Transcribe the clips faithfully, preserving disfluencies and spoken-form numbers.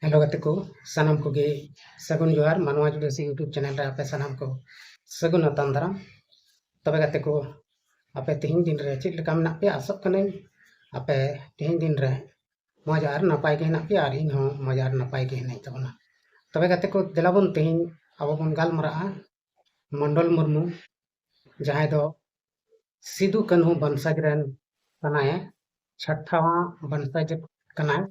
Hello ᱜᱟᱛᱮ ᱠᱚ, ᱥᱟᱱᱟᱢ ᱠᱚᱜᱮ ᱥᱟᱹᱜᱩᱱ ᱡᱚᱦᱟᱨ᱾ ᱢᱟᱱᱣᱟ ᱡᱩᱰᱟᱹᱥᱤ YouTube ᱪᱮᱱᱮᱞ ᱨᱮ ᱟᱯᱮ ᱥᱟᱱᱟᱢ ᱠᱚ ᱥᱟᱹᱜᱩᱱ ᱟᱛᱟᱝ ᱫᱟᱨᱟᱢ᱾ ᱛᱚᱵᱮ ᱜᱟᱛᱮ ᱠᱚ, ᱟᱯᱮ ᱛᱮᱦᱮᱧ ᱫᱤᱱ ᱨᱮ ᱪᱮᱫ ᱞᱮᱠᱟ ᱢᱮᱱᱟᱜ ᱯᱮᱭᱟ? ᱟᱥᱚᱜ ᱠᱟᱹᱱᱟᱹᱧ ᱟᱯᱮ ᱛᱮᱦᱮᱧ ᱫᱤᱱ ᱨᱮ ᱢᱚᱡᱽ ᱟᱨ ᱱᱟᱯᱟᱭ ᱜᱮ ᱦᱮᱱᱟᱜ ᱯᱮᱭᱟ ᱟᱨ ᱤᱧ ᱦᱚᱸ ᱢᱚᱡᱽ ᱟᱨ ᱱᱟᱯᱟᱭ ᱜᱮ ᱦᱮᱱᱟᱹᱧ ᱛᱟᱵᱚᱱᱟ᱾ ᱛᱚᱵᱮ ᱜᱟᱛᱮ ᱠᱚ, ᱫᱮᱞᱟ ᱵᱚᱱ ᱛᱮᱦᱮᱧ ᱟᱵᱚ ᱵᱚᱱ ᱜᱟᱞᱢᱟᱨᱟᱜᱼᱟ ᱢᱚᱱᱰᱚᱞ ᱢᱩᱨᱢᱩ, ᱡᱟᱦᱟᱸᱭ ᱫᱚ ᱥᱤᱫᱩ ᱠᱟᱹᱱᱦᱩ ᱵᱚᱝᱥᱚᱡᱽ ᱨᱮᱱ ᱠᱟᱱᱟᱭ, ᱪᱷᱟᱴᱴᱟᱣᱟ ᱵᱚᱝᱥᱚᱡᱽ ᱠᱟᱱᱟᱭ,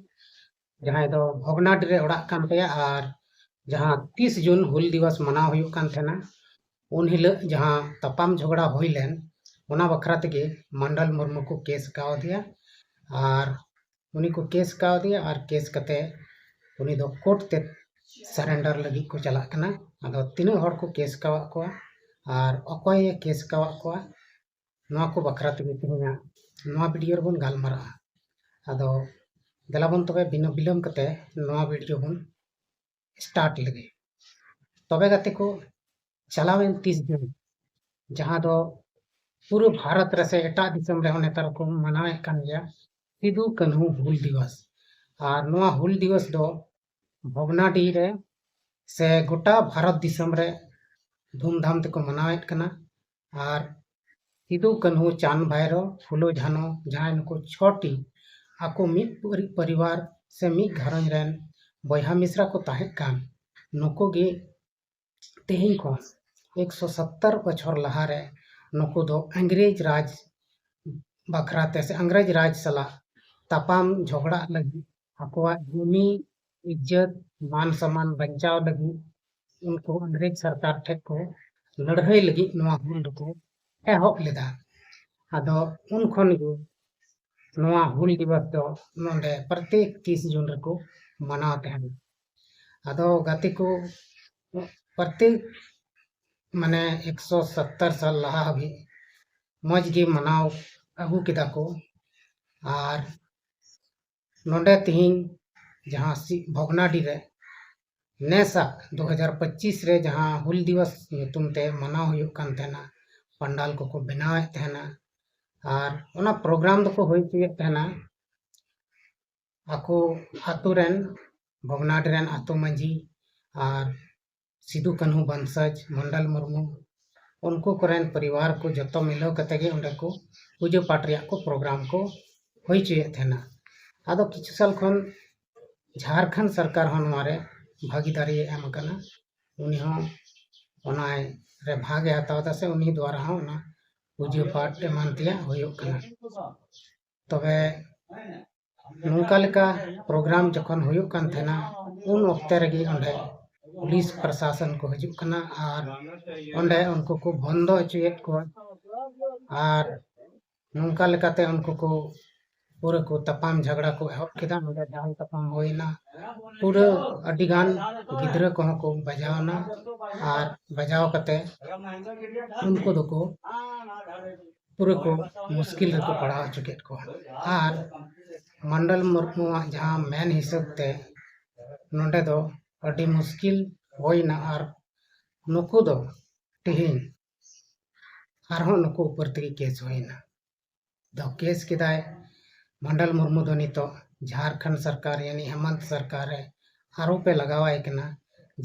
ᱡᱟᱦᱟᱸᱭ ᱫᱚ ᱵᱷᱚᱜᱽᱱᱟᱰᱤ ᱨᱮ ᱚᱲᱟᱜ ᱠᱟᱱ ᱛᱟᱭᱟ᱾ ᱟᱨ ᱡᱟᱦᱟᱸ ᱛᱤᱥ ᱡᱩᱱ ᱦᱩᱞ ᱫᱤᱵᱚᱥ ᱢᱟᱱᱟᱣ ᱦᱩᱭᱩᱜ ᱠᱟᱱ ᱛᱟᱦᱮᱱᱟ, ᱩᱱ ᱦᱤᱞᱳᱜ ᱡᱟᱦᱟᱸ ᱛᱟᱯᱟᱢ ᱡᱷᱚᱜᱽᱲᱟ ᱦᱩᱭ ᱞᱮᱱ, ᱚᱱᱟ ᱵᱟᱠᱷᱨᱟ ᱛᱮᱜᱮ ᱢᱚᱱᱰᱚᱞ ᱢᱩᱨᱢᱩ ᱠᱚ ᱠᱮᱥ ᱠᱟᱣᱫᱮᱭᱟ᱾ ᱟᱨ ᱩᱱᱤ ᱠᱚ ᱠᱮᱥ ᱠᱟᱣᱫᱮᱭᱟ ᱟᱨ ᱠᱮᱥ ᱠᱟᱛᱮ ᱩᱱᱤ ᱫᱚ ᱠᱳᱨᱴ ᱛᱮ ᱥᱟᱨᱮᱱᱰᱟᱨ ᱞᱟᱹᱜᱤᱫ ᱠᱚ ᱪᱟᱞᱟᱜ ᱠᱟᱱᱟ᱾ ᱟᱫᱚ ᱛᱤᱱᱟᱹᱜ ᱦᱚᱲ ᱠᱚ ᱠᱮᱥ ᱠᱟᱣᱟᱫ ᱠᱚᱣᱟ ᱟᱨ ᱚᱠᱚᱭᱮ ᱠᱮᱥ ᱠᱟᱣᱟᱫ ᱠᱚᱣᱟ, ᱱᱚᱣᱟ ᱠᱚ ᱵᱟᱠᱷᱨᱟ ᱛᱮᱜᱮ ᱛᱮᱦᱮᱧᱟᱜ ᱱᱚᱣᱟ ᱵᱷᱤᱰᱤᱭᱳ ᱨᱮᱵᱚᱱ ᱜᱟᱞᱢᱟᱨᱟᱜᱼᱟ᱾ ᱟᱫᱚ ᱫᱮᱞᱟ ᱵᱚᱱ ᱛᱚᱵᱮ ᱵᱤᱱᱟᱹ ᱵᱤᱞᱚᱢ ᱠᱟᱛᱮ ᱱᱚᱣᱟ ᱵᱷᱤᱰᱤᱭᱳ ᱵᱚᱱ ᱥᱴᱟᱨᱴ ᱞᱮᱜᱮ᱾ ᱛᱚᱵᱮ ᱜᱟᱛᱮ ᱠᱚ, ᱪᱟᱞᱟᱣᱮᱱ ᱛᱤᱥ ᱡᱩᱱ, ᱡᱟᱦᱟᱸ ᱫᱚ ᱯᱩᱨᱟᱹ ᱵᱷᱟᱨᱚᱛ ᱨᱮ ᱥᱮ ᱮᱴᱟᱜ ᱫᱤᱥᱚᱢ ᱨᱮᱦᱚᱸ ᱱᱮᱛᱟᱨ ᱠᱚ ᱢᱟᱱᱟᱣᱮᱫ ᱠᱟᱱ ᱜᱮᱭᱟ, ᱥᱤᱫᱩ ᱠᱟᱹᱱᱦᱩ ᱦᱩᱞ ᱫᱤᱵᱚᱥ᱾ ᱟᱨ ᱱᱚᱣᱟ ᱦᱩᱞ ᱫᱤᱵᱚᱥ ᱫᱚ ᱵᱷᱚᱜᱽᱱᱟᱰᱤ ᱨᱮ ᱥᱮ ᱜᱚᱴᱟ ᱵᱷᱟᱨᱚᱛ ᱫᱤᱥᱚᱢ ᱨᱮ ᱫᱷᱩᱢᱫᱷᱟᱢ ᱛᱮᱠᱚ ᱢᱟᱱᱟᱣᱮᱫ ᱠᱟᱱᱟ᱾ ᱟᱨ ᱥᱤᱫᱩ ᱠᱟᱹᱱᱦᱩ ᱪᱟᱸᱫᱽ ᱵᱷᱟᱭᱨᱳ ᱯᱷᱩᱞᱳ ᱡᱷᱟᱱᱳ, ᱡᱟᱦᱟᱸᱭ ᱱᱩᱠᱩ ᱪᱷᱚᱴᱤ ᱟᱠᱚ ᱢᱤᱫ ᱯᱚᱨᱤ- ᱯᱚᱨᱤᱵᱟᱨ ᱥᱮ ᱢᱤᱫ ᱜᱷᱟᱨᱚᱸᱡᱽ ᱨᱮᱱ ᱵᱚᱭᱦᱟ ᱢᱤᱥᱨᱟ ᱠᱚ ᱛᱟᱦᱮᱸ ᱠᱟᱱ, ᱱᱩᱠᱩ ᱜᱮ ᱛᱮᱦᱮᱧ ᱠᱷᱚᱱ ᱮᱠᱥᱚ ᱥᱚᱛᱛᱚᱨ ᱵᱚᱪᱷᱚᱨ ᱞᱟᱦᱟᱨᱮ ᱱᱩᱠᱩ ᱫᱚ ᱤᱝᱨᱮᱡᱽ ᱨᱟᱡᱽ ᱵᱟᱠᱷᱨᱟ ᱛᱮ ᱥᱮ ᱤᱝᱨᱮᱡᱽ ᱨᱟᱡᱽ ᱥᱟᱞᱟᱜ ᱛᱟᱯᱟᱢ ᱡᱷᱚᱜᱽᱲᱟᱜ ᱞᱟᱹᱜᱤᱫ, ᱟᱠᱚᱣᱟᱜ ᱡᱩᱢᱤ, ᱤᱡᱽᱡᱚᱛ, ᱢᱟᱱ ᱥᱚᱢᱢᱟᱱ ᱵᱟᱧᱪᱟᱣ ᱞᱟᱹᱜᱤᱫ ᱩᱱᱠᱩ ᱤᱝᱨᱮᱡᱽ ᱥᱚᱨᱠᱟᱨ ᱴᱷᱮᱱ ᱠᱚ ᱞᱟᱹᱲᱦᱟᱹᱭ ᱞᱟᱹᱜᱤᱫ ᱱᱚᱣᱟ ᱦᱩᱞ ᱫᱚᱠᱚ ᱮᱦᱚᱵ ᱞᱮᱫᱟ᱾ ᱟᱫᱚ ᱩᱱ ᱠᱷᱚᱱ ᱜᱮ ᱱᱚᱣᱟ ᱦᱩᱞ ᱫᱤᱵᱚᱥ ᱫᱚ ᱱᱚᱰᱮ ᱯᱨᱚᱛᱮᱠ ᱛᱤᱥ ᱡᱩᱱ ᱨᱮᱠᱚ ᱢᱟᱱᱟᱣ ᱛᱟᱦᱮᱱᱟ᱾ ᱟᱫᱚ ᱜᱟᱛᱮ ᱠᱚ, ᱯᱨᱚᱛᱮᱠ ᱢᱟᱱᱮ ᱮᱠᱥᱚ ᱥᱚᱛᱛᱚᱨ ᱥᱟᱞ ᱞᱟᱦᱟ ᱦᱟᱹᱵᱤᱡ ᱢᱚᱡᱽ ᱜᱮ ᱢᱟᱱᱟᱣ ᱟᱹᱜᱩ ᱠᱮᱫᱟ ᱠᱚ᱾ ᱟᱨ ᱱᱚᱰᱮ ᱛᱮᱦᱮᱧ ᱡᱟᱦᱟᱸ ᱥᱤ- ᱵᱷᱚᱜᱽᱱᱟᱰᱤ ᱨᱮ ᱱᱮᱥᱟᱜ ᱫᱩ ᱦᱟᱡᱟᱨ ᱯᱚᱸᱪᱤᱥ ᱨᱮ ᱡᱟᱦᱟᱸ ᱦᱩᱞ ᱫᱤᱵᱚᱥ ᱧᱩᱛᱩᱢ ᱛᱮ ᱢᱟᱱᱟᱣ ᱦᱩᱭᱩᱜ ᱠᱟᱱ ᱛᱟᱦᱮᱱᱟ, ᱯᱟᱱᱰᱟᱞ ᱠᱚᱠᱚ ᱵᱮᱱᱟᱣᱮᱫ ᱛᱟᱦᱮᱱᱟ᱾ ᱟᱨ ᱚᱱᱟ ᱯᱨᱳᱜᱨᱟᱢ ᱫᱚᱠᱚ ᱦᱩᱭ ᱦᱚᱪᱚᱭᱮᱫ ᱛᱟᱦᱮᱱᱟ ᱟᱠᱚ ᱟᱛᱳ ᱨᱮᱱ ᱵᱷᱚᱜᱽᱱᱟᱰᱤ ᱨᱮᱱ ᱟᱛᱳ ᱢᱟᱹᱡᱷᱤ ᱟᱨ ᱥᱤᱫᱩ ᱠᱟᱹᱱᱦᱩ ᱵᱚᱝᱥᱚᱡᱽ ᱢᱚᱱᱰᱚᱞ ᱢᱩᱨᱢᱩ, ᱩᱱᱠᱩ ᱠᱚᱨᱮᱱ ᱯᱚᱨᱤᱵᱟᱨ ᱠᱚ ᱡᱚᱛᱚ ᱢᱤᱞᱟᱹᱣ ᱠᱟᱛᱮ ᱜᱮ ᱚᱸᱰᱮ ᱠᱚ ᱯᱩᱡᱟᱹ ᱯᱟᱴ ᱨᱮᱭᱟᱜ ᱠᱚ ᱯᱨᱳᱜᱨᱟᱢ ᱠᱚ ᱦᱩᱭ ᱦᱚᱪᱚᱭᱮᱫ ᱛᱟᱦᱮᱱᱟ᱾ ᱟᱫᱚ ᱠᱤᱪᱷᱩ ᱥᱟᱞ ᱠᱷᱚᱱ ᱡᱷᱟᱲᱠᱷᱚᱸᱰ ᱥᱚᱨᱠᱟᱨ ᱦᱚᱸ ᱱᱚᱣᱟ ᱨᱮ ᱵᱷᱟᱹᱜᱤᱫᱟᱨᱤ ᱮ ᱮᱢ ᱟᱠᱟᱱᱟ᱾ ᱩᱱᱤ ᱦᱚᱸ ᱚᱱᱟ ᱨᱮ ᱵᱷᱟᱜᱽ ᱮ ᱦᱟᱛᱟᱣ ᱮᱫᱟ, ᱥᱮ ᱩᱱᱤ ᱫᱣᱟᱨᱟ ᱦᱚᱸ ᱚᱱᱟ ᱯᱩᱡᱟᱹ ᱯᱟᱴ ᱮᱢᱟᱱ ᱛᱮᱭᱟᱜ ᱦᱩᱭᱩᱜ ᱠᱟᱱᱟ᱾ ᱛᱚᱵᱮ ᱱᱚᱝᱠᱟ ᱞᱮᱠᱟ ᱯᱨᱳᱜᱨᱟᱢ ᱡᱚᱠᱷᱚᱱ ᱦᱩᱭᱩᱜ ᱠᱟᱱ ᱛᱟᱦᱮᱱᱟ, ᱩᱱ ᱚᱠᱛᱮ ᱨᱮᱜᱮ ᱚᱸᱰᱮ ᱯᱩᱞᱤᱥ ᱯᱨᱚᱥᱟᱥᱚᱱ ᱠᱚ ᱦᱤᱡᱩᱜ ᱠᱟᱱᱟ ᱟᱨ ᱚᱸᱰᱮ ᱩᱱᱠᱩ ᱠᱚ ᱵᱚᱱᱫᱚ ᱦᱚᱪᱚᱭᱮᱫ ᱠᱚᱣᱟ᱾ ᱟᱨ ᱱᱚᱝᱠᱟ ᱞᱮᱠᱟᱛᱮ ᱩᱱᱠᱩ ᱠᱚ ᱯᱩᱨᱟᱹ ᱠᱚ ᱛᱟᱯᱟᱢ ᱡᱷᱟᱜᱽᱲᱟ ᱠᱚ ᱮᱦᱚᱵ ᱠᱮᱫᱟ᱾ ᱱᱚᱰᱮ ᱡᱟᱦᱟᱸ ᱛᱟᱯᱟᱢ ᱦᱩᱭᱱᱟ, ᱯᱩᱨᱟᱹ ᱟᱹᱰᱤ ᱜᱟᱱ ᱜᱤᱫᱽᱨᱟᱹ ᱠᱚᱦᱚᱸ ᱠᱚ ᱵᱟᱡᱟᱣᱱᱟ᱾ ᱟᱨ ᱵᱟᱡᱟᱣ ᱠᱟᱛᱮ ᱩᱱᱠᱩ ᱫᱚᱠᱚ ᱯᱩᱨᱟᱹ ᱠᱚ ᱢᱩᱥᱠᱤᱞ ᱨᱮᱠᱚ ᱯᱟᱲᱟᱣ ᱦᱚᱪᱚ ᱠᱮᱫ ᱠᱚᱣᱟ᱾ ᱟᱨ ᱢᱚᱱᱰᱚᱞ ᱢᱩᱨᱢᱩᱣᱟᱜ ᱡᱟᱦᱟᱸ ᱢᱮᱱ ᱦᱤᱥᱟᱹᱵ ᱛᱮ ᱱᱚᱰᱮ ᱫᱚ ᱟᱹᱰᱤ ᱢᱩᱥᱠᱤᱞ ᱦᱩᱭᱱᱟ᱾ ᱟᱨ ᱱᱩᱠᱩ ᱫᱚ ᱛᱮᱦᱮᱧ ᱟᱨᱦᱚᱸ ᱱᱩᱠᱩ ᱩᱯᱚᱨ ᱛᱮᱜᱮ ᱠᱮᱥ ᱦᱩᱭᱱᱟ᱾ ᱫᱚ ᱠᱮᱥ ᱠᱮᱫᱟᱭ ᱢᱚᱱᱰᱚᱞ ᱢᱩᱨᱢᱩ ᱫᱚ ᱱᱤᱛᱚᱜ ᱡᱷᱟᱲᱠᱷᱚᱸᱰ ᱥᱚᱨᱠᱟᱨ, ᱭᱟᱱᱤ ᱦᱮᱢᱚᱱᱛ ᱥᱚᱨᱠᱟᱨ ᱨᱮ ᱟᱨᱚᱯ ᱮ ᱞᱟᱜᱟᱣᱟᱭ ᱠᱟᱱᱟ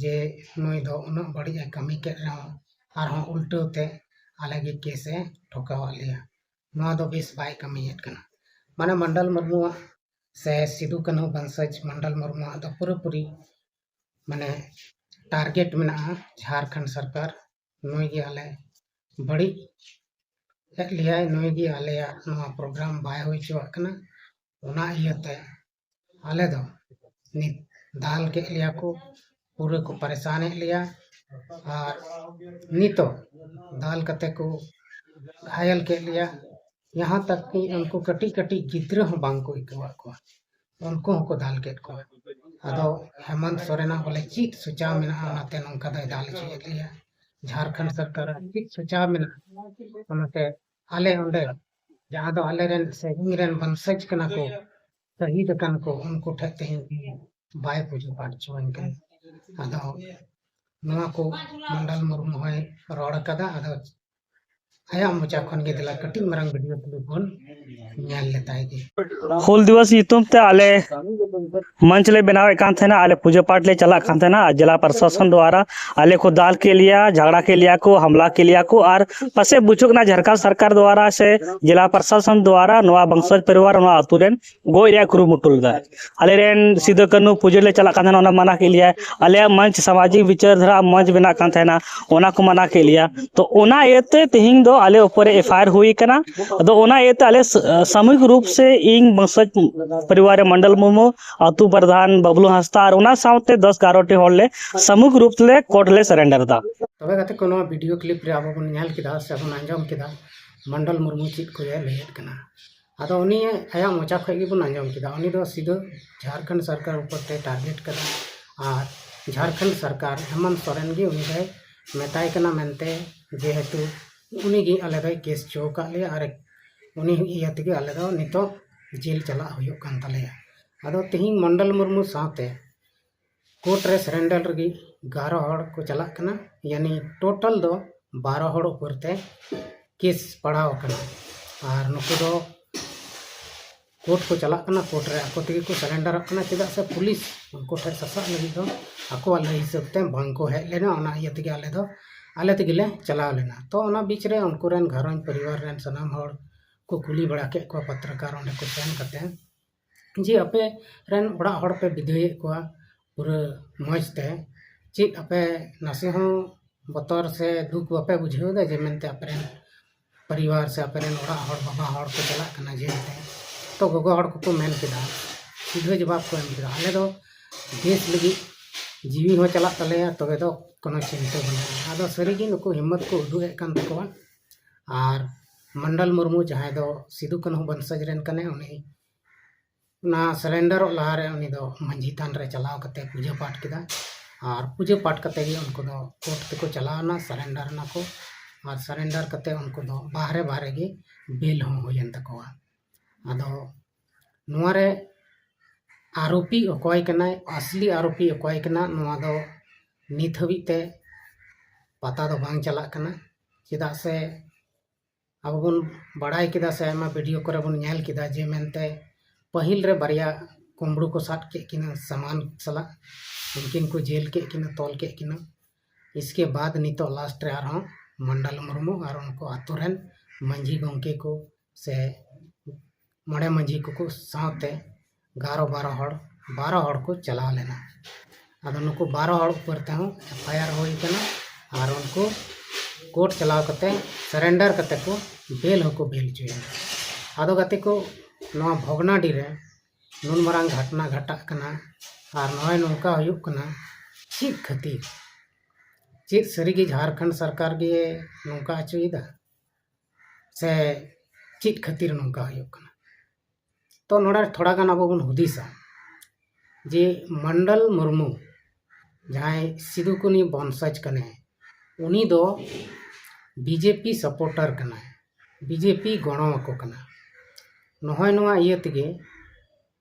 ᱡᱮ ᱱᱩᱭ ᱫᱚ ᱩᱱᱟᱹᱜ ᱵᱟᱹᱲᱤᱡ ᱮ ᱠᱟᱹᱢᱤ ᱠᱮᱫ ᱨᱮᱦᱚᱸ ᱟᱨᱦᱚᱸ ᱩᱞᱴᱟᱹᱣ ᱛᱮ ᱟᱞᱮ ᱜᱮ ᱠᱮᱥ ᱮ ᱴᱷᱚᱠᱟᱣᱟᱫ ᱞᱮᱭᱟ᱾ ᱱᱚᱣᱟ ᱫᱚ ᱵᱮᱥ ᱵᱟᱭ ᱠᱟᱹᱢᱤᱭᱮᱫ ᱠᱟᱱᱟ᱾ ᱢᱟᱱᱮ ᱢᱚᱱᱰᱚᱞ ᱢᱩᱨᱢᱩᱣᱟᱜ ᱥᱮ ᱥᱤᱫᱩ ᱠᱟᱹᱱᱦᱩ ᱵᱚᱝᱥᱚᱡᱽ ᱢᱚᱱᱰᱚᱞ ᱢᱩᱨᱢᱩᱣᱟᱜ ᱫᱚ ᱯᱩᱨᱟᱹᱯᱩᱨᱤ ᱢᱟᱱᱮ ᱴᱟᱨᱜᱮᱴ ᱢᱮᱱᱟᱜᱼᱟ ᱡᱷᱟᱲᱠᱷᱚᱸᱰ ᱥᱚᱨᱠᱟᱨ᱾ ᱱᱩᱭ ᱜᱮ ᱟᱞᱮ ᱵᱟᱹᱲᱤᱡ ᱮᱫ ᱞᱮᱭᱟᱭ, ᱱᱩᱭ ᱜᱮ ᱟᱞᱮᱭᱟᱜ ᱱᱚᱣᱟ ᱯᱨᱳᱜᱨᱟᱢ ᱵᱟᱭ ᱦᱩᱭ ᱦᱚᱪᱚᱣᱟᱜ ᱠᱟᱱᱟ᱾ ᱚᱱᱟ ᱤᱭᱟᱹᱛᱮ ᱟᱞᱮ ᱫᱚ ᱱᱤᱛ ᱫᱟᱞ ᱠᱮᱫ ᱞᱮᱭᱟ ᱠᱚ, ᱯᱩᱨᱟᱹ ᱠᱚ ᱯᱟᱨᱮᱥᱟᱱᱮᱫ ᱞᱮᱭᱟ᱾ ᱟᱨ ᱱᱤᱛᱚᱜ ᱫᱟᱞ ᱠᱟᱛᱮ ᱠᱚ ᱜᱷᱟᱭᱮᱞ ᱠᱮᱫ ᱞᱮᱭᱟ᱾ ᱡᱟᱦᱟᱸ ᱛᱟᱠ ᱠᱤ ᱩᱱᱠᱩ ᱠᱟᱹᱴᱤᱡ ᱠᱟᱹᱴᱤᱡ ᱜᱤᱫᱽᱨᱟᱹ ᱦᱚᱸ ᱵᱟᱝ ᱠᱚ ᱟᱹᱭᱠᱟᱹᱣᱟᱫ ᱠᱚᱣᱟ, ᱩᱱᱠᱩ ᱦᱚᱸᱠᱚ ᱫᱟᱞ ᱠᱮᱫ ᱠᱚᱣᱟ᱾ ᱟᱫᱚ ᱦᱮᱢᱚᱱᱛ ᱥᱚᱨᱮᱱᱟᱜ ᱵᱚᱞᱮ ᱪᱮᱫ ᱥᱚᱪᱟᱣ ᱢᱮᱱᱟᱜᱼᱟ, ᱚᱱᱟᱛᱮ ᱱᱚᱝᱠᱟ ᱫᱚᱭ ᱫᱟᱞ ᱦᱚᱪᱚᱭᱮᱫ ᱞᱮᱭᱟ? ᱡᱷᱟᱲᱠᱷᱚᱸᱰ ᱥᱚᱨᱠᱟᱨᱟᱜ ᱪᱮᱫ ᱥᱚᱪᱟᱣ ᱢᱮᱱᱟᱜᱼᱟ? ᱚᱱᱟᱛᱮ ᱟᱞᱮ ᱚᱸᱰᱮ ᱡᱟᱦᱟᱸ ᱫᱚ ᱟᱞᱮᱨᱮᱱ ᱥᱮ ᱤᱧ ᱨᱮᱱ ᱵᱚᱝᱥᱚᱡᱽ ᱠᱟᱱᱟ ᱠᱚ, ᱥᱟᱹᱦᱤᱫ ᱟᱠᱟᱱ ᱠᱚ, ᱩᱱᱠᱩ ᱴᱷᱮᱱ ᱛᱮᱦᱮᱧ ᱵᱟᱭ ᱯᱩᱡᱟᱹ ᱯᱟᱴ ᱦᱚᱪᱚᱣᱟᱹᱧ ᱠᱟᱱᱟ᱾ ᱟᱫᱚ ᱱᱚᱣᱟ ᱠᱚ ᱢᱚᱱᱰᱚᱞ ᱢᱩᱨᱢᱩ ᱦᱚᱸᱭ ᱨᱚᱲ ᱟᱠᱟᱫᱟ᱾ ᱟᱫᱚ ᱟᱭᱟᱜ ᱢᱚᱪᱟ ᱠᱷᱚᱱ ᱜᱮ ᱫᱮᱞᱟ ᱠᱟᱹᱴᱤᱡ ᱢᱟᱨᱟᱝ video clip ᱵᱚᱱ ᱧᱮᱞ ᱞᱮᱛᱟᱭ ᱜᱮ᱾ ᱦᱩᱞ ᱫᱤᱵᱚᱥ ᱧᱩᱛᱩᱢ ᱛᱮ ᱟᱞᱮ ᱢᱚᱧᱪ ᱞᱮ ᱵᱮᱱᱟᱣᱮᱫ ᱠᱟᱱ ᱛᱟᱦᱮᱱᱟ, ᱟᱞᱮ ᱯᱩᱡᱟᱹ ᱯᱟᱴ ᱞᱮ ᱪᱟᱞᱟᱜ ᱠᱟᱱ ᱛᱟᱦᱮᱱᱟ, ᱟᱨ ᱡᱮᱞᱟ ᱯᱨᱚᱥᱟᱥᱚᱱ ᱫᱣᱟᱨᱟ ᱟᱞᱮ ᱠᱚ ᱫᱟᱞ ᱠᱮᱫ ᱞᱮᱭᱟ, ᱡᱷᱟᱜᱽᱲᱟ ᱠᱮᱫ ᱞᱮᱭᱟ ᱠᱚ, ᱦᱟᱢᱞᱟ ᱠᱮᱫ ᱞᱮᱭᱟ ᱠᱚ, ᱟᱨ ᱯᱟᱥᱮᱡ ᱵᱩᱡᱷᱟᱹᱜ ᱠᱟᱱᱟ ᱡᱷᱟᱲᱠᱷᱚᱸᱰ ᱥᱚᱨᱠᱟᱨ ᱫᱣᱟᱨᱟ ᱥᱮ ᱡᱮᱞᱟ ᱯᱨᱚᱥᱟᱥᱚᱱ ᱫᱣᱟᱨᱟ ᱱᱚᱣᱟ ᱵᱚᱝᱥᱚᱡᱽ ᱯᱚᱨᱤᱵᱟᱨ ᱱᱚᱣᱟ ᱟᱛᱳ ᱨᱮᱱ ᱜᱚᱡ ᱨᱮᱭᱟᱜ ᱠᱩᱨᱩᱢᱩᱴᱩ ᱞᱮᱫᱟ᱾ ᱟᱞᱮ ᱨᱮᱱ ᱥᱤᱫᱩ ᱠᱟᱹᱱᱦᱩ ᱯᱩᱡᱟᱹ ᱞᱮ ᱪᱟᱞᱟᱜ ᱠᱟᱱ ᱛᱟᱦᱮᱱᱟ, ᱚᱱᱟ ᱢᱟᱱᱟ ᱠᱮᱫ ᱞᱮᱭᱟ᱾ ᱟᱞᱮᱭᱟᱜ ᱢᱚᱧᱪ, ᱥᱟᱢᱟᱡᱤᱠ ᱵᱤᱪᱟᱹᱨ ᱫᱷᱟᱨᱟ ᱢᱚᱧᱪ ᱵᱮᱱᱟᱜ ᱠᱟᱱ ᱛᱟᱦᱮᱱᱟ, ᱚᱱᱟ ᱠᱚ ᱢᱟᱱᱟ ᱠᱮᱫ ᱞᱮᱭᱟ᱾ ᱛᱚ ᱚᱱᱟ ᱤᱭᱟᱹᱛᱮ ᱛᱮᱦᱮᱧ ᱫᱚ ᱟᱞᱮ ᱩᱯᱚᱨ ᱨᱮ FIR ᱦᱩᱭ ᱠᱟᱱᱟ᱾ ᱟᱫᱚ ᱚᱱᱟ ᱤᱭᱟᱹᱛᱮ ᱟᱞᱮ ᱥᱟᱢᱩᱦᱤᱠ ᱨᱩᱯ ᱥᱮ ᱤᱧ ᱵᱚᱝᱥᱚᱡᱽ ᱯᱚᱨᱤᱵᱟᱨ ᱨᱮ ᱢᱚᱱᱰᱚᱞ ᱢᱩᱨᱢᱩ, ᱟᱹᱛᱩ ᱯᱨᱚᱫᱷᱟᱱ ᱵᱟᱵᱞᱩ ᱦᱟᱸᱥᱫᱟ ᱟᱨ ᱚᱱᱟ ᱥᱟᱶᱛᱮ ᱫᱚᱥ ᱜᱟᱨᱚ ᱴᱤ ᱦᱚᱲ ᱞᱮ ᱥᱟᱢᱩᱦᱤᱠ ᱨᱩᱯ ᱞᱮ ᱠᱳᱨᱴ ᱞᱮ ᱥᱟᱨᱮᱱᱰᱟᱨ ᱮᱫᱟ᱾ ᱛᱚᱵᱮ ᱜᱟᱛᱮ ᱠᱚ, ᱱᱚᱣᱟ ᱵᱷᱤᱰᱤᱭᱳ ᱠᱞᱤᱯ ᱨᱮ ᱟᱵᱚ ᱵᱚᱱ ᱧᱮᱞ ᱠᱮᱫᱟ ᱥᱮ ᱵᱚᱱ ᱟᱸᱡᱚᱢ ᱠᱮᱫᱟ ᱢᱚᱱᱰᱚᱞ ᱢᱩᱨᱢᱩ ᱪᱮᱫ ᱠᱚᱭ ᱞᱟᱹᱭᱮᱫ ᱠᱟᱱᱟ᱾ ᱟᱫᱚ ᱩᱱᱤ ᱟᱭᱟᱜ ᱢᱚᱪᱟ ᱠᱷᱚᱱ ᱜᱮᱵᱚᱱ ᱟᱸᱡᱚᱢ ᱠᱮᱫᱟ, ᱩᱱᱤ ᱫᱚ ᱥᱤᱫᱷᱟᱹ ᱡᱷᱟᱲᱠᱷᱚᱸᱰ ᱥᱚᱨᱠᱟᱨ ᱩᱯᱚᱨ ᱛᱮ ᱴᱟᱨᱜᱮᱴ ᱠᱟᱫᱟ᱾ ᱟᱨ ᱡᱷᱟᱲᱠᱷᱚᱸᱰ ᱥᱚᱨᱠᱟᱨ ᱦᱮᱢᱚᱱᱛ ᱥᱚᱨᱮᱱ ᱜᱮ ᱩᱱᱤ ᱫᱚᱭ ᱢᱮᱛᱟᱭ ᱠᱟᱱᱟ ᱢᱮᱱᱛᱮ, ᱡᱮᱦᱮᱛᱩ ᱩᱱᱤ ᱜᱮ ᱟᱞᱮ ᱫᱚᱭ ᱠᱮᱥ ᱦᱚᱪᱚ ᱟᱠᱟᱫ ᱞᱮᱭᱟ ᱟᱨ ᱩᱱᱤ ᱤᱭᱟᱹ ᱛᱮᱜᱮ ᱟᱞᱮ ᱫᱚ ᱱᱤᱛᱚᱜ ᱡᱮᱞ ᱪᱟᱞᱟᱜ ᱦᱩᱭᱩᱜ ᱠᱟᱱ ᱛᱟᱞᱮᱭᱟ᱾ ᱟᱫᱚ ᱛᱮᱦᱮᱧ ᱢᱚᱱᱰᱚᱞ ᱢᱩᱨᱢᱩ ᱥᱟᱶᱛᱮ ᱠᱳᱨᱴ ᱨᱮ ᱥᱟᱨᱮᱱᱰᱟᱨ ᱞᱟᱹᱜᱤᱫ ᱜᱟᱨᱚ ᱦᱚᱲ ᱠᱚ ᱪᱟᱞᱟᱜ ᱠᱟᱱᱟ, ᱭᱟᱱᱤ ᱴᱳᱴᱟᱞ ᱫᱚ ᱵᱟᱨᱚ ᱦᱚᱲ ᱩᱯᱚᱨ ᱛᱮ ᱠᱮᱥ ᱯᱟᱲᱟᱣ ᱟᱠᱟᱱᱟ᱾ ᱟᱨ ᱱᱩᱠᱩ ᱫᱚ ᱠᱳᱨᱴ ᱠᱚ ᱪᱟᱞᱟᱜ ᱠᱟᱱᱟ, ᱠᱳᱨᱴ ᱨᱮ ᱟᱠᱚ ᱛᱮᱜᱮ ᱠᱚ ᱥᱟᱨᱮᱱᱰᱟᱨᱚᱜ ᱠᱟᱱᱟ᱾ ᱪᱮᱫᱟᱜ ᱥᱮ ᱯᱩᱞᱤᱥ ᱩᱱᱠᱩ ᱴᱷᱮᱱ ᱥᱟᱥᱟᱵ ᱞᱟᱹᱜᱤᱫ ᱫᱚ ᱟᱠᱚᱣᱟᱜ ᱞᱟᱹᱭ ᱦᱤᱥᱟᱹᱵ ᱛᱮ ᱵᱟᱝ ᱠᱚ ᱦᱮᱡ ᱞᱮᱱᱟ, ᱚᱱᱟ ᱤᱭᱟᱹ ᱛᱮᱜᱮ ᱟᱞᱮ ᱫᱚ, ᱟᱞᱮ ᱛᱮᱜᱮ ᱞᱮ ᱪᱟᱞᱟᱣ ᱞᱮᱱᱟ᱾ ᱛᱚ ᱚᱱᱟ ᱵᱤᱪ ᱨᱮ ᱩᱱᱠᱩ ᱨᱮᱱ ᱜᱷᱟᱨᱚᱸᱡᱽ ᱯᱚᱨᱤᱵᱟᱨ ᱨᱮᱱ ᱥᱟᱱᱟᱢ ᱦᱚᱲ ᱠᱚ ᱠᱩᱞᱤ ᱵᱟᱲᱟ ᱠᱮᱫ ᱠᱚᱣᱟ ᱯᱚᱛᱨᱚᱠᱟᱨ ᱚᱸᱰᱮ ᱠᱚ ᱥᱮᱱ ᱠᱟᱛᱮ, ᱡᱮ ᱟᱯᱮ ᱨᱮᱱ ᱚᱲᱟᱜ ᱦᱚᱲ ᱯᱮ ᱵᱤᱫᱟᱹᱭᱮᱫ ᱠᱚᱣᱟ ᱯᱩᱨᱟᱹ ᱢᱚᱡᱽ ᱛᱮ, ᱪᱮᱫ ᱟᱯᱮ ᱱᱟᱥᱮ ᱦᱚᱸ ᱵᱚᱛᱚᱨ ᱥᱮ ᱫᱩᱠ ᱵᱟᱯᱮ ᱵᱩᱡᱷᱟᱹᱣ ᱮᱫᱟ ᱡᱮ ᱢᱮᱱᱛᱮ ᱟᱯᱮ ᱨᱮᱱ ᱯᱚᱨᱤᱵᱟᱨ ᱥᱮ ᱟᱯᱮ ᱨᱮᱱ ᱚᱲᱟᱜ ᱦᱚᱲ, ᱵᱟᱵᱟ ᱦᱚᱲ ᱠᱚ ᱪᱟᱞᱟᱜ ᱠᱟᱱᱟ ᱡᱮᱞ ᱛᱮ? ᱛᱚ ᱜᱚᱜᱚ ᱦᱚᱲ ᱠᱚᱠᱚ ᱢᱮᱱ ᱠᱮᱫᱟ, ᱥᱤᱫᱷᱟᱹ ᱡᱚᱵᱟᱵ ᱠᱚ ᱮᱢ ᱠᱮᱫᱟ, ᱟᱞᱮ ᱫᱚ ᱫᱮᱥ ᱞᱟᱹᱜᱤᱫ ᱡᱤᱣᱤ ᱦᱚᱸ ᱪᱟᱞᱟᱜ ᱛᱟᱞᱮᱭᱟ, ᱛᱚᱵᱮ ᱫᱚ ᱠᱳᱱᱳ ᱪᱤᱱᱛᱟᱹ ᱵᱟᱹᱱᱩᱜᱼᱟ᱾ ᱟᱫᱚ ᱥᱟᱹᱨᱤᱜᱮ ᱱᱩᱠᱩ ᱦᱤᱢᱢᱚᱛ ᱠᱚ ᱩᱫᱩᱜ ᱮᱫ ᱠᱟᱱ ᱛᱟᱠᱚᱣᱟ᱾ ᱟᱨ ᱢᱚᱱᱰᱚᱞ ᱢᱩᱨᱢᱩ, ᱡᱟᱦᱟᱸᱭ ᱫᱚ ᱥᱤᱫᱩ ᱠᱟᱹᱱᱦᱩ ᱵᱚᱝᱥᱚᱡᱽ ᱨᱮᱱ ᱠᱟᱱᱟᱭ, ᱩᱱᱤ ᱚᱱᱟ ᱥᱟᱨᱮᱱᱰᱟᱨᱚᱜ ᱞᱟᱦᱟᱨᱮ ᱩᱱᱤ ᱫᱚ ᱢᱟᱹᱡᱷᱤ ᱛᱷᱟᱱ ᱨᱮ ᱪᱟᱞᱟᱣ ᱠᱟᱛᱮ ᱯᱩᱡᱟᱹ ᱯᱟᱴ ᱠᱮᱫᱟ᱾ ᱟᱨ ᱯᱩᱡᱟᱹ ᱯᱟᱴ ᱠᱟᱛᱮ ᱜᱮ ᱩᱱᱠᱩ ᱫᱚ ᱠᱳᱨᱴ ᱛᱮᱠᱚ ᱪᱟᱞᱟᱣ ᱮᱱᱟ, ᱥᱟᱨᱮᱱᱰᱟᱨ ᱮᱱᱟ ᱠᱚ᱾ ᱟᱨ ᱥᱟᱨᱮᱱᱰᱟᱨ ᱠᱟᱛᱮ ᱩᱱᱠᱩ ᱫᱚ ᱵᱟᱦᱨᱮ ᱵᱟᱦᱨᱮ ᱜᱮ ᱵᱮᱞ ᱦᱚᱸ ᱦᱩᱭᱮᱱ ᱛᱟᱠᱚᱣᱟ᱾ ᱟᱫᱚ ᱱᱚᱣᱟ ᱨᱮ ᱟᱨᱳᱯᱤ ᱚᱠᱚᱭ ᱠᱟᱱᱟᱭ, ᱟᱥᱞᱤ ᱟᱨᱳᱯᱤ ᱚᱠᱚᱭ ᱠᱟᱱᱟ, ᱱᱚᱣᱟ ᱫᱚ ᱱᱤᱛ ᱦᱟᱹᱵᱤᱡ ᱛᱮ ᱯᱟᱛᱟ ᱫᱚ ᱵᱟᱝ ᱪᱟᱞᱟᱜ ᱠᱟᱱᱟ᱾ ᱪᱮᱫᱟᱜ ᱥᱮ ᱟᱵᱚ ᱵᱚᱱ ᱵᱟᱲᱟᱭ ᱠᱮᱫᱟ ᱥᱮ ᱟᱭᱢᱟ ᱵᱷᱤᱰᱤᱭᱳ ᱠᱚᱨᱮ ᱵᱚᱱ ᱧᱮᱞ ᱠᱮᱫᱟ ᱡᱮ ᱢᱮᱱᱛᱮ ᱯᱟᱹᱦᱤᱞ ᱨᱮ ᱵᱟᱨᱭᱟ ᱠᱩᱢᱵᱽᱲᱩ ᱠᱚ ᱥᱟᱵ ᱠᱮᱫ ᱠᱤᱱᱟ ᱥᱟᱢᱟᱱ ᱥᱟᱞᱟᱜ, ᱩᱱᱠᱤᱱ ᱠᱚ ᱡᱮᱞ ᱠᱮᱫ ᱠᱤᱱᱟ, ᱛᱚᱞ ᱠᱮᱫ ᱠᱤᱱᱟ᱾ ᱤᱥᱠᱮ ᱵᱟᱫ ᱱᱤᱛᱚᱜ ᱞᱟᱥᱴ ᱨᱮ ᱟᱨᱦᱚᱸ ᱢᱚᱱᱰᱚᱞ ᱢᱩᱨᱢᱩ ᱟᱨ ᱩᱱᱠᱩ ᱟᱛᱳ ᱨᱮᱱ ᱢᱟᱹᱡᱷᱤ ᱜᱚᱢᱠᱮ ᱠᱚ ᱥᱮ ᱢᱚᱬᱮ ᱢᱟᱹᱡᱷᱤ ᱠᱚᱠᱚ ᱥᱟᱶᱛᱮ ᱜᱟᱨᱚ ᱵᱟᱨᱚ ᱦᱚᱲ, ᱵᱟᱨᱚ ᱦᱚᱲ ᱠᱚ ᱪᱟᱞᱟᱣ ᱞᱮᱱᱟ᱾ ᱟᱫᱚ ᱱᱩᱠᱩ ᱵᱟᱨᱚ ᱦᱚᱲ ᱩᱯᱚᱨ ᱛᱮᱦᱚᱸ ᱮᱯᱷ ᱟᱭ ᱟᱨ ᱦᱩᱭ ᱠᱟᱱᱟ ᱟᱨ ᱩᱱᱠᱩ ᱠᱳᱨᱴ ᱪᱟᱞᱟᱣ ᱠᱟᱛᱮ ᱥᱟᱨᱮᱱᱰᱟᱨ ᱠᱟᱛᱮ ᱠᱚ ᱵᱮᱞ ᱦᱚᱸᱠᱚ ᱵᱮᱞ ᱦᱚᱪᱚᱭᱮᱱᱟ᱾ ᱟᱫᱚ ᱜᱟᱛᱮ ᱠᱚ, ᱱᱚᱣᱟ ᱵᱷᱚᱜᱽᱱᱟᱰᱤ ᱨᱮ ᱱᱩᱱ ᱢᱟᱨᱟᱝ ᱜᱷᱟᱴᱱᱟ ᱜᱷᱟᱴᱟᱜ ᱠᱟᱱᱟ ᱟᱨ ᱱᱚᱜᱼᱚᱭ ᱱᱚᱝᱠᱟ ᱦᱩᱭᱩᱜ ᱠᱟᱱᱟ, ᱪᱮᱫ ᱠᱷᱟᱹᱛᱤᱨ? ᱪᱮᱫ ᱥᱟᱹᱨᱤᱜᱮ ᱡᱷᱟᱲᱠᱷᱚᱸᱰ ᱥᱚᱨᱠᱟᱨ ᱜᱮ ᱱᱚᱝᱠᱟ ᱦᱚᱪᱚᱭᱮᱫᱟ ᱥᱮ ᱪᱮᱫ ᱠᱷᱟᱹᱛᱤᱨ ᱱᱚᱝᱠᱟ ᱦᱩᱭᱩᱜ ᱠᱟᱱᱟ? ᱛᱚ ᱱᱚᱰᱮ ᱛᱷᱚᱲᱟ ᱜᱟᱱ ᱟᱵᱚ ᱵᱚᱱ ᱦᱩᱫᱤᱥᱟ ᱡᱮ ᱢᱚᱱᱰᱚᱞ ᱢᱩᱨᱢᱩ ᱡᱟᱦᱟᱸᱭ ᱥᱤᱫᱩ ᱠᱟᱹᱱᱩ ᱵᱚᱝᱥᱚᱡᱽ ᱠᱟᱱᱟᱭ, ᱩᱱᱤ ᱫᱚ ᱵᱤᱡᱮᱯᱤ ᱥᱟᱯᱳᱨᱴᱟᱨ ᱠᱟᱱᱟᱭ, ᱵᱤᱡᱮᱯᱤ ᱜᱚᱲᱚ ᱟᱠᱚ ᱠᱟᱱᱟ᱾ ᱱᱚᱜᱼᱚᱭ ᱱᱚᱣᱟ ᱤᱭᱟᱹ ᱛᱮᱜᱮ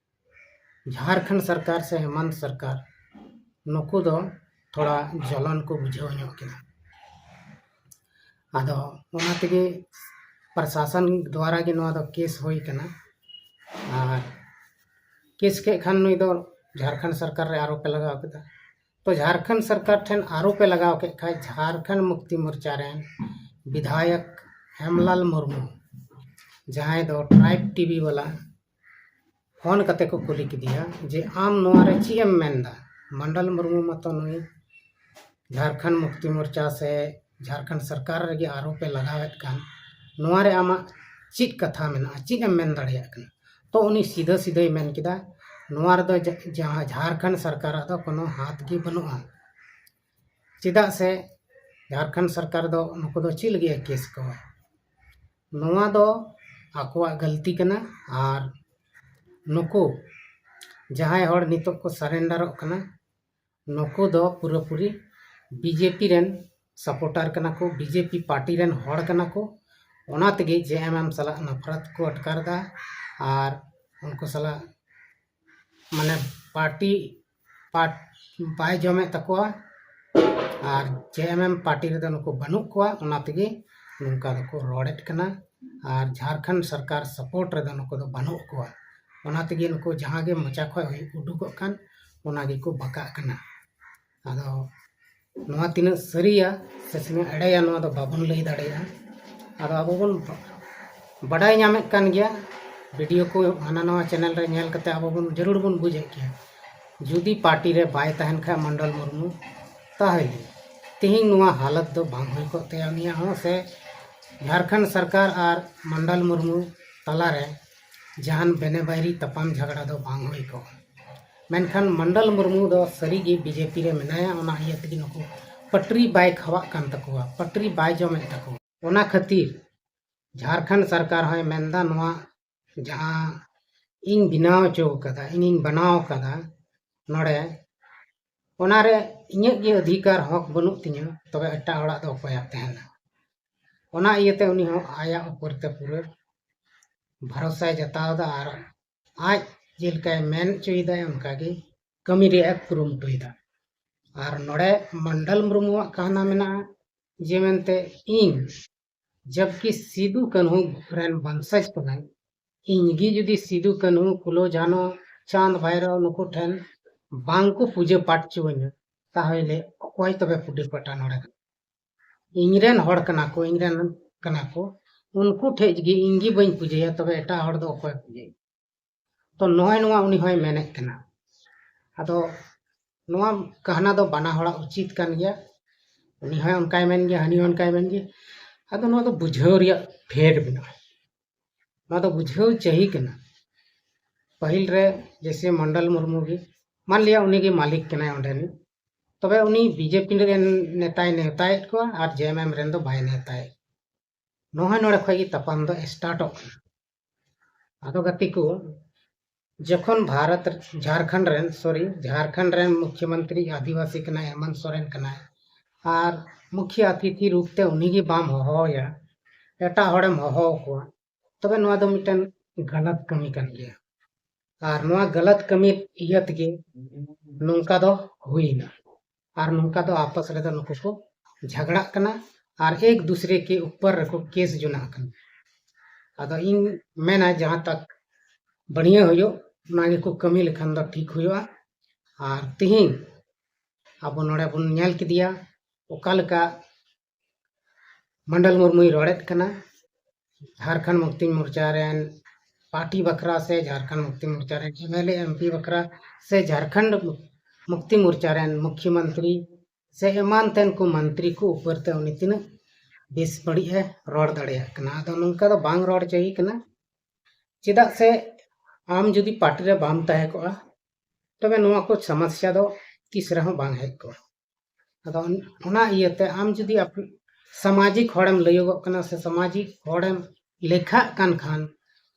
ᱡᱷᱟᱲᱠᱷᱚᱸᱰ ᱥᱚᱨᱠᱟᱨ ᱥᱮ ᱦᱮᱢᱟᱱᱛ ᱥᱚᱨᱠᱟᱨ ᱱᱩᱠᱩ ᱫᱚ ᱛᱷᱚᱲᱟ ᱡᱚᱞᱚᱱ ᱠᱚ ᱵᱩᱡᱷᱟᱹᱣ ᱧᱚᱜ ᱠᱮᱫᱟ᱾ ᱟᱫᱚ ᱚᱱᱟ ᱛᱮᱜᱮ ᱯᱨᱚᱥᱟᱥᱚᱱ ᱫᱣᱟᱨᱟ ᱜᱮ ᱱᱚᱣᱟ ᱫᱚ ᱠᱮᱥ ᱦᱩᱭ ᱠᱟᱱᱟ᱾ ᱟᱨ ᱠᱮᱥ ᱠᱮᱫ ᱠᱷᱟᱱ ᱱᱩᱭ ᱫᱚ ᱡᱷᱟᱲᱠᱷᱚᱸᱰ ᱥᱚᱨᱠᱟᱨ ᱨᱮ ᱟᱨᱚᱯ ᱮ ᱞᱟᱜᱟᱣ ᱠᱮᱫᱟ᱾ ᱛᱚ ᱡᱷᱟᱲᱠᱷᱚᱸᱰ ᱥᱚᱨᱠᱟᱨ ᱴᱷᱮᱱ ᱟᱨᱚᱯ ᱮ ᱞᱟᱜᱟᱣ ᱠᱮᱫ ᱠᱷᱟᱱ ᱡᱷᱟᱲᱠᱷᱚᱸᱰ ᱢᱩᱠᱛᱤ ᱢᱳᱨᱪᱟ ᱨᱮᱱ ᱵᱤᱫᱷᱟᱭᱚᱠ ᱦᱮᱢᱞᱟᱞ ᱢᱩᱨᱢᱩ, ᱡᱟᱦᱟᱸᱭ ᱫᱚ ᱴᱨᱟᱭᱤᱵᱽ ᱴᱤᱵᱷᱤ ᱵᱟᱞᱟ, ᱯᱷᱳᱱ ᱠᱟᱛᱮ ᱠᱚ ᱠᱩᱞᱤ ᱠᱮᱫᱮᱭᱟ ᱡᱮ ᱟᱢ ᱱᱚᱣᱟ ᱨᱮ ᱪᱮᱫ ᱮᱢ ᱢᱮᱱᱫᱟ? ᱢᱚᱱᱰᱚᱞ ᱢᱩᱨᱢᱩ ᱢᱟᱛᱚ ᱱᱩᱭ ᱡᱷᱟᱲᱠᱷᱚᱸᱰ ᱢᱩᱠᱛᱤ ᱢᱳᱨᱪᱟ ᱥᱮ ᱡᱷᱟᱲᱠᱷᱚᱸᱰ ᱥᱚᱨᱠᱟᱨ ᱨᱮᱜᱮ ᱟᱨᱚᱯ ᱮ ᱞᱟᱜᱟᱣᱮᱫ ᱠᱟᱱ, ᱱᱚᱣᱟ ᱨᱮ ᱟᱢᱟᱜ ᱪᱮᱫ ᱠᱟᱛᱷᱟ ᱢᱮᱱᱟᱜᱼᱟ, ᱪᱮᱫ ᱮᱢ ᱢᱮᱱ ᱫᱟᱲᱮᱭᱟᱜ ᱠᱟᱱᱟ? ᱛᱚ ᱩᱱᱤ ᱥᱤᱫᱷᱟᱹ ᱥᱤᱫᱷᱟᱹᱭ ᱢᱮᱱ ᱠᱮᱫᱟ, ᱱᱚᱣᱟ ᱨᱮᱫᱚ ᱡᱟ-, ᱡᱟᱦᱟᱸ ᱡᱷᱟᱲᱠᱷᱚᱸᱰ ᱥᱚᱨᱠᱟᱨᱟᱜ ᱫᱚ ᱠᱳᱱᱳ ᱦᱟᱛ ᱜᱮ ᱵᱟᱹᱱᱩᱜᱼᱟ᱾ ᱪᱮᱫᱟᱜ ᱥᱮ ᱡᱷᱟᱲᱠᱷᱚᱸᱰ ᱥᱚᱨᱠᱟᱨ ᱫᱚ ᱱᱩᱠᱩ ᱫᱚ ᱪᱮᱫ ᱞᱟᱹᱜᱤᱫ ᱮ ᱠᱮᱥ ᱠᱚᱣᱟ? ᱱᱚᱣᱟ ᱫᱚ ᱟᱠᱚᱣᱟᱜ ᱜᱟᱹᱞᱛᱤ ᱠᱟᱱᱟ᱾ ᱟᱨ ᱱᱩᱠᱩ ᱡᱟᱦᱟᱸᱭ ᱦᱚᱲ ᱱᱤᱛᱚᱜ ᱠᱚ ᱥᱟᱨᱮᱱᱰᱟᱨᱚᱜ ᱠᱟᱱᱟ, ᱱᱩᱠᱩ ᱫᱚ ᱯᱩᱨᱟᱹᱯᱩᱨᱤ ᱵᱤᱡᱮᱯᱤ ᱨᱮᱱ ᱥᱟᱯᱳᱨᱴᱟᱨ ᱠᱟᱱᱟ ᱠᱚ, ᱵᱤᱡᱮᱯᱤ ᱯᱟᱨᱴᱤ ᱨᱮᱱ ᱦᱚᱲ ᱠᱟᱱᱟ ᱠᱚ᱾ ᱚᱱᱟ ᱛᱮᱜᱮ ᱡᱮ ᱮᱢ ᱮᱢ ᱥᱟᱞᱟᱜ ᱱᱟᱯᱷᱨᱟᱛ ᱠᱚ ᱟᱴᱠᱟᱨ ᱮᱫᱟ ᱟᱨ ᱩᱱᱠᱩ ᱥᱟᱞᱟᱜ ᱢᱟᱱᱮ ᱯᱟᱨᱴᱤ ᱯᱟᱴ ᱵᱟᱭ ᱡᱚᱢᱮᱫ ᱛᱟᱠᱚᱣᱟ᱾ ᱟᱨ ᱡᱮ ᱮᱢ ᱮᱢ ᱯᱟᱨᱴᱤ ᱨᱮᱫᱚ ᱱᱩᱠᱩ ᱵᱟᱹᱱᱩᱜ ᱠᱚᱣᱟ, ᱚᱱᱟ ᱛᱮᱜᱮ ᱱᱚᱝᱠᱟ ᱫᱚᱠᱚ ᱨᱚᱲᱮᱫ ᱠᱟᱱᱟ᱾ ᱟᱨ ᱡᱷᱟᱲᱠᱷᱚᱸᱰ ᱥᱚᱨᱠᱟᱨ support ᱨᱮᱫᱚ ᱱᱩᱠᱩ ᱫᱚ ᱵᱟᱹᱱᱩᱜ ᱠᱚᱣᱟ᱾ ᱚᱱᱟ ᱛᱮᱜᱮ ᱱᱩᱠᱩ ᱡᱟᱦᱟᱸ ᱜᱮ ᱢᱚᱪᱟ ᱠᱷᱚᱱ ᱦᱩᱭ ᱩᱰᱩᱠᱚᱜ ᱠᱟᱱ, ᱚᱱᱟ ᱜᱮᱠᱚ ᱵᱟᱠᱟᱜ ᱠᱟᱱᱟ᱾ ᱟᱫᱚ ᱱᱚᱣᱟ ᱛᱤᱱᱟᱹᱜ ᱥᱟᱹᱨᱤᱭᱟ ᱥᱮ ᱛᱤᱱᱟᱹᱜ ᱮᱲᱮᱭᱟ, ᱱᱚᱣᱟ ᱫᱚ ᱵᱟᱵᱚᱱ ᱞᱟᱹᱭ ᱫᱟᱲᱮᱭᱟᱜᱼᱟ᱾ ᱟᱫᱚ ᱟᱵᱚ ᱵᱚᱱ ᱵᱟᱰᱟᱭ ᱧᱟᱢᱮᱫ ᱠᱟᱱ ᱜᱮᱭᱟ, video ᱠᱚ ᱦᱟᱱᱟ ᱱᱟᱣᱟ channel ᱨᱮ ᱧᱮᱞ ᱠᱟᱛᱮ ᱟᱵᱚ ᱵᱚᱱ ᱡᱟᱹᱨᱩᱲ ᱵᱚᱱ ᱵᱩᱡᱮᱫ ᱜᱮᱭᱟ᱾ ᱡᱩᱫᱤ party ᱨᱮ ᱵᱟᱭ ᱛᱟᱦᱮᱱ ᱠᱷᱟᱱ ᱢᱚᱱᱰᱚᱞ ᱢᱩᱨᱢᱩ, ᱛᱟᱦᱚᱞᱮ ᱛᱮᱦᱮᱧ ᱱᱚᱣᱟ ᱦᱟᱞᱚᱛ ᱫᱚ ᱵᱟᱝ ᱦᱩᱭ ᱠᱚᱜ ᱛᱟᱭᱟ ᱩᱱᱤᱭᱟᱜ ᱦᱚᱸ, ᱥᱮ ᱡᱷᱟᱲᱠᱷᱚᱸᱰ ᱥᱚᱨᱠᱟᱨ ᱟᱨ ᱢᱚᱱᱰᱚᱞ ᱢᱩᱨᱢᱩ ᱛᱟᱞᱟᱨᱮ ᱡᱟᱦᱟᱱ ᱵᱮᱱᱮᱵᱟᱭᱨᱤ ᱛᱟᱯᱟᱢ ᱡᱷᱟᱜᱽᱲᱟ ᱫᱚ ᱵᱟᱝ ᱦᱩᱭ ᱠᱚᱜᱼᱟ᱾ ᱢᱮᱱᱠᱷᱟᱱ ᱢᱚᱱᱰᱚᱞ ᱢᱩᱨᱢᱩ ᱫᱚ ᱥᱟᱹᱨᱤᱜᱮ BJP ᱨᱮ ᱢᱮᱱᱟᱭᱟ, ᱚᱱᱟ ᱤᱭᱟᱹ ᱛᱮᱜᱮ ᱱᱩᱠᱩ ᱯᱟᱴᱨᱤ ᱵᱟᱭ ᱠᱷᱟᱣᱟᱜ ᱠᱟᱱ ᱛᱟᱠᱚᱣᱟ, ᱯᱟᱴᱨᱤ ᱵᱟᱭ ᱡᱚᱢᱮᱫ ᱛᱟᱠᱚᱣᱟ᱾ ᱚᱱᱟ ᱠᱷᱟᱹᱛᱤᱨ ᱡᱷᱟᱲᱠᱷᱚᱸᱰ ᱥᱚᱨᱠᱟᱨ ᱦᱚᱸᱭ ᱢᱮᱱᱫᱟ, ᱱᱚᱣᱟ ᱡᱟᱦᱟᱸ ᱤᱧ ᱵᱮᱱᱟᱣ ᱦᱚᱪᱚ ᱟᱠᱟᱫᱟ, ᱤᱧᱤᱧ ᱵᱮᱱᱟᱣ ᱟᱠᱟᱫᱟ ᱱᱚᱰᱮ, ᱚᱱᱟᱨᱮ ᱤᱧᱟᱹᱜ ᱜᱮ ᱚᱫᱷᱤᱠᱟᱨ, ᱦᱚᱠ ᱵᱟᱹᱱᱩᱜ ᱛᱤᱧᱟᱹ, ᱛᱚᱵᱮ ᱮᱴᱟᱜ ᱦᱚᱲᱟᱜ ᱫᱚ ᱚᱠᱚᱭᱟᱜ ᱛᱟᱦᱮᱱᱟ? ᱚᱱᱟ ᱤᱭᱟᱹᱛᱮ ᱩᱱᱤ ᱦᱚᱸ ᱟᱭᱟᱜ ᱩᱯᱚᱨ ᱛᱮ ᱯᱩᱨᱟᱹ ᱵᱷᱚᱨᱚᱥᱟᱭ ᱡᱟᱛᱟᱣ ᱮᱫᱟ ᱟᱨ ᱟᱡ ᱡᱮᱞᱮᱠᱟᱭ ᱢᱮᱱ ᱦᱚᱪᱚᱭᱮᱫᱟ, ᱚᱱᱠᱟᱜᱮ ᱠᱟᱹᱢᱤ ᱨᱮᱭᱟᱜ ᱮ ᱠᱩᱨᱩᱢᱩᱴᱩᱭᱮᱫᱟ᱾ ᱟᱨ ᱱᱚᱰᱮ ᱢᱚᱱᱰᱚᱞ ᱢᱩᱨᱢᱩᱣᱟᱜ ᱠᱟᱦᱱᱟ ᱢᱮᱱᱟᱜᱼᱟ ᱡᱮ, ᱢᱮᱱᱛᱮ ᱤᱧ ᱡᱚᱵᱠᱤ ᱥᱤᱫᱩ ᱠᱟᱹᱱᱦᱩ ᱨᱮᱱ ᱵᱚᱝᱥᱚᱡᱽ ᱠᱟᱹᱱᱟᱹᱧ, ᱤᱧ ᱜᱮ ᱡᱩᱫᱤ ᱥᱤᱫᱩ ᱠᱟᱹᱱᱦᱩ, ᱯᱷᱩᱞᱳ ᱡᱷᱟᱱᱳ, ᱪᱟᱸᱫᱽ ᱵᱷᱟᱭᱨᱳ ᱱᱩᱠᱩ ᱴᱷᱮᱱ ᱵᱟᱝ ᱠᱚ ᱯᱩᱡᱟᱹ ᱯᱟᱴ ᱦᱚᱪᱚᱣᱟᱹᱧᱟ, ᱛᱟᱦᱚᱞᱮ ᱚᱠᱚᱭ ᱛᱚᱵᱮ ᱯᱩᱡᱟᱹ ᱯᱟᱴᱟ ᱱᱚᱰᱮ ᱫᱚ? ᱤᱧ ᱨᱮᱱ ᱦᱚᱲ ᱠᱟᱱᱟ ᱠᱚ, ᱤᱧ ᱨᱮᱱ ᱠᱟᱱᱟ ᱠᱚ, ᱩᱱᱠᱩ ᱴᱷᱮᱡ ᱜᱮ ᱤᱧ ᱜᱮ ᱵᱟᱹᱧ ᱯᱩᱡᱟᱹᱭᱟ, ᱛᱚᱵᱮ ᱮᱴᱟᱜ ᱦᱚᱲ ᱫᱚ ᱚᱠᱚᱭ ᱯᱩᱡᱟᱹᱭᱟ? ᱛᱚ ᱱᱚᱜᱼᱚᱭ ᱱᱚᱣᱟ ᱩᱱᱤ ᱦᱚᱸᱭ ᱢᱮᱱᱮᱫ ᱠᱟᱱᱟ᱾ ᱟᱫᱚ ᱱᱚᱣᱟ ᱠᱟᱦᱱᱟ ᱫᱚ ᱵᱟᱱᱟ ᱦᱚᱲᱟᱜ ᱩᱪᱤᱛ ᱠᱟᱱ ᱜᱮᱭᱟ, ᱩᱱᱤ ᱦᱚᱸᱭ ᱚᱱᱠᱟᱭ ᱢᱮᱱ ᱜᱮᱭᱟ, ᱦᱟᱹᱱᱤ ᱦᱚᱸ ᱚᱱᱠᱟᱭ ᱢᱮᱱ ᱜᱮᱭᱟ᱾ ᱟᱫᱚ ᱱᱚᱣᱟ ᱫᱚ ᱵᱩᱡᱷᱟᱹᱣ ᱨᱮᱭᱟᱜ ᱯᱷᱮᱰ ᱢᱮᱱᱟᱜᱼᱟ, ᱱᱚᱣᱟ ᱫᱚ ᱵᱩᱡᱷᱟᱹᱣ ᱪᱟᱹᱦᱤ ᱠᱟᱱᱟ᱾ ᱯᱟᱹᱦᱤᱞ ᱨᱮ ᱡᱮᱭᱥᱮ ᱢᱚᱱᱰᱚᱞ ᱢᱩᱨᱢᱩ ᱜᱮ, ᱢᱟᱱ ᱞᱤᱭᱟ ᱩᱱᱤ ᱜᱮ ᱢᱟᱹᱞᱤᱠ ᱠᱟᱱᱟᱭ ᱚᱸᱰᱮ ᱨᱤᱱᱤᱡ, ᱛᱚᱵᱮ ᱩᱱᱤ BJP ᱨᱮᱱ ᱱᱮᱛᱟᱭ ᱱᱮᱣᱛᱟᱭᱮᱫ ᱠᱚᱣᱟ ᱟᱨ JMM ᱨᱮᱱ ᱫᱚ ᱵᱟᱭ ᱱᱮᱣᱛᱟᱭᱮᱫ᱾ ᱱᱚᱜᱼᱚᱭ ᱱᱚᱰᱮ ᱠᱷᱚᱡ ᱜᱮ ᱛᱟᱯᱟᱢ ᱫᱚ startᱚᱜ ᱠᱟᱱᱟ᱾ ᱟᱫᱚ ᱜᱟᱛᱮ ᱠᱚ, ᱡᱚᱠᱷᱚᱱ ᱵᱷᱟᱨᱚᱛ, ᱡᱷᱟᱲᱠᱷᱚᱸᱰ ᱨᱮᱱ, sorry, ᱡᱷᱟᱲᱠᱷᱚᱸᱰ ᱨᱮᱱ ᱢᱩᱠᱷᱭᱚᱢᱚᱱᱛᱨᱤ ᱟᱹᱫᱤᱵᱟᱹᱥᱤ ᱠᱟᱱᱟᱭ, ᱦᱮᱢᱚᱱᱛ ᱥᱚᱨᱮᱱ ᱠᱟᱱᱟᱭ, ᱟᱨ ᱢᱩᱠᱷᱭᱚ ᱟᱛᱤᱛᱷᱤ ᱨᱩᱯ ᱛᱮ ᱩᱱᱤ ᱜᱮ ᱵᱟᱢ ᱦᱚᱦᱚᱣᱟᱭᱟ, ᱮᱴᱟᱜ ᱦᱚᱲᱮᱢ ᱦᱚᱦᱚ ᱟᱠᱚᱣᱟ, ᱛᱚᱵᱮ ᱱᱚᱣᱟ ᱫᱚ ᱢᱤᱫᱴᱮᱱ ᱜᱟᱞᱟᱛ ᱠᱟᱹᱢᱤ ᱠᱟᱱ ᱜᱮᱭᱟ᱾ ᱟᱨ ᱱᱚᱣᱟ ᱜᱟᱞᱟᱛ ᱠᱟᱹᱢᱤ ᱤᱭᱟᱹ ᱛᱮᱜᱮ ᱱᱚᱝᱠᱟ ᱫᱚ ᱦᱩᱭᱱᱟ᱾ ᱟᱨ ᱱᱚᱝᱠᱟ ᱫᱚ ᱟᱯᱟᱥ ᱨᱮᱫᱚ ᱱᱩᱠᱩ ᱠᱚ ᱡᱷᱟᱜᱽᱲᱟᱜ ᱠᱟᱱᱟ᱾ ᱟᱨ ᱮᱠ ᱫᱩᱥᱨᱮ ᱠᱮ ᱩᱯᱚᱨ ᱨᱮᱠᱚ ᱠᱮᱥ ᱡᱚᱱᱟᱜ ᱠᱟᱱᱟ᱾ ᱟᱫᱚ ᱤᱧ ᱢᱮᱱᱟ ᱡᱟᱦᱟᱸ ᱛᱟᱠ ᱵᱟᱹᱲᱤᱭᱟᱹ ᱦᱩᱭᱩᱜ, ᱚᱱᱟ ᱜᱮᱠᱚ ᱠᱟᱹᱢᱤ ᱞᱮᱠᱷᱟᱱ ᱫᱚ ᱴᱷᱤᱠ ᱦᱩᱭᱩᱜᱼᱟ᱾ ᱟᱨ ᱛᱤᱦᱤᱧ ᱟᱵᱚ ᱱᱚᱰᱮ ᱵᱚᱱ ᱧᱮᱞ ᱠᱮᱫᱮᱭᱟ ᱚᱠᱟ ᱞᱮᱠᱟ ᱢᱚᱱᱰᱚᱞ ᱢᱩᱨᱢᱩᱭ ᱨᱚᱲᱮᱫ ᱠᱟᱱᱟ ᱡᱷᱟᱨᱠᱷᱚᱸᱰ ᱢᱩᱠᱛᱤ ᱢᱳᱨᱪᱟ ᱨᱮᱱ ᱯᱟᱨᱴᱤ ᱵᱟᱠᱷᱨᱟ ᱥᱮ ᱡᱷᱟᱨᱠᱷᱚᱸᱰ ᱢᱩᱠᱛᱤ ᱢᱳᱨᱪᱟ ᱨᱮᱱ M L A M P ᱵᱟᱠᱷᱨᱟ ᱥᱮ ᱡᱷᱟᱨᱠᱷᱚᱸᱰ ᱢᱩᱠᱛᱤ ᱢᱳᱨᱪᱟ ᱨᱮᱱ ᱢᱩᱠᱷᱭᱚᱢᱚᱱᱛᱨᱤ ᱥᱮ ᱮᱢᱟᱱ ᱛᱮᱱ ᱠᱚ ᱢᱚᱱᱛᱨᱤ ᱠᱚ ᱩᱯᱚᱨ ᱛᱮ ᱩᱱᱤ ᱛᱤᱱᱟᱹᱜ ᱵᱮᱥ ᱵᱟᱹᱲᱤᱡ ᱮ ᱨᱚᱲ ᱫᱟᱲᱮᱭᱟᱜ ᱠᱟᱱᱟ᱾ ᱟᱫᱚ ᱱᱚᱝᱠᱟ ᱫᱚ ᱵᱟᱝ ᱨᱚᱲ ᱪᱟᱹᱦᱤ ᱠᱟᱱᱟ, ᱪᱮᱫᱟᱜ ᱥᱮ ᱟᱢ ᱡᱩᱫᱤ ᱯᱟᱨᱴᱤ ᱨᱮ ᱵᱟᱢ ᱛᱟᱦᱮᱸ ᱠᱚᱜᱼᱟ, ᱛᱚᱵᱮ ᱱᱚᱣᱟ ᱠᱚ ᱥᱚᱢᱚᱥᱥᱟ ᱫᱚ ᱛᱤᱥ ᱨᱮᱦᱚᱸ ᱵᱟᱝ ᱦᱮᱡ ᱠᱚᱜᱼᱟ᱾ ᱟᱫᱚ ᱚᱱᱟ ᱤᱭᱟᱹᱛᱮ ᱟᱢ ᱡᱩᱫᱤ ᱟᱯ-, ᱥᱟᱢᱟᱡᱤᱠ ᱦᱚᱲᱮᱢ ᱞᱟᱹᱭᱚᱜᱚᱜ ᱠᱟᱱᱟ ᱥᱮ ᱥᱟᱢᱟᱡᱤᱠ ᱦᱚᱲᱮᱢ ᱞᱮᱠᱷᱟᱜ ᱠᱟᱱ ᱠᱷᱟᱱ,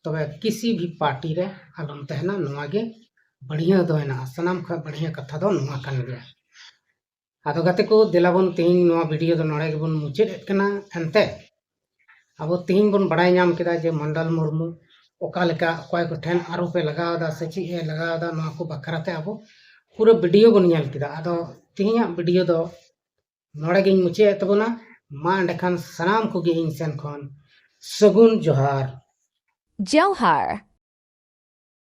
ᱛᱚᱵᱮ ᱠᱤᱥᱤ ᱵᱷᱤ ᱯᱟᱨᱴᱤ ᱨᱮ ᱟᱞᱚᱢ ᱛᱟᱦᱮᱱᱟ᱾ ᱱᱚᱣᱟ ᱜᱮ ᱵᱟᱹᱲᱤᱭᱟᱹ ᱫᱚ ᱦᱮᱱᱟᱜᱼᱟ, ᱥᱟᱱᱟᱢ ᱠᱷᱚᱱ ᱵᱟᱹᱲᱤᱭᱟᱹ ᱠᱟᱛᱷᱟ ᱫᱚ ᱱᱚᱣᱟ ᱠᱟᱱ ᱜᱮᱭᱟ᱾ ᱟᱫᱚ ᱜᱟᱛᱮ ᱠᱚ, ᱫᱮᱞᱟ ᱵᱚᱱ ᱛᱮᱦᱮᱧ ᱱᱚᱣᱟ ᱵᱷᱤᱰᱤᱭᱳ ᱫᱚ ᱱᱚᱰᱮ ᱜᱮᱵᱚᱱ ᱢᱩᱪᱟᱹᱫ ᱮᱫ ᱠᱟᱱᱟ᱾ ᱮᱱᱛᱮ ᱟᱵᱚ ᱛᱮᱦᱮᱧ ᱵᱚᱱ ᱵᱟᱲᱟᱭ ᱧᱟᱢ ᱠᱮᱫᱟ ᱡᱮ ᱢᱚᱱᱰᱚᱞ ᱢᱩᱨᱢᱩ ᱚᱠᱟ ᱞᱮᱠᱟ ᱚᱠᱚᱭ ᱠᱚᱴᱷᱮᱱ ᱟᱨᱚ ᱯᱮ ᱞᱟᱜᱟᱣ ᱮᱫᱟ ᱥᱮ ᱪᱮᱫ ᱮ ᱞᱟᱜᱟᱣ ᱮᱫᱟ, ᱱᱚᱣᱟ ᱠᱚ ᱵᱟᱠᱷᱨᱟ ᱛᱮ ᱟᱵᱚ ᱯᱩᱨᱟᱹ ᱵᱷᱤᱰᱤᱭᱳ ᱵᱚᱱ ᱧᱮᱞ ᱠᱮᱫᱟ᱾ ᱟᱫᱚ ᱛᱮᱦᱮᱧᱟᱜ ᱵᱷᱤᱰᱤᱭᱳ ᱫᱚ ᱱᱚᱰᱮ ᱜᱤᱧ ᱢᱩᱪᱟᱹᱫ ᱮᱫ ᱛᱟᱵᱚᱱᱟ᱾ ᱢᱟ ᱮᱸᱰᱮᱠᱷᱟᱱ ᱥᱟᱱᱟᱢ ᱠᱚᱜᱮ ᱤᱧ ᱥᱮᱱ ᱠᱷᱚᱱ ᱥᱟᱹᱜᱩᱱ ᱡᱚᱦᱟᱨ᱾ Johar.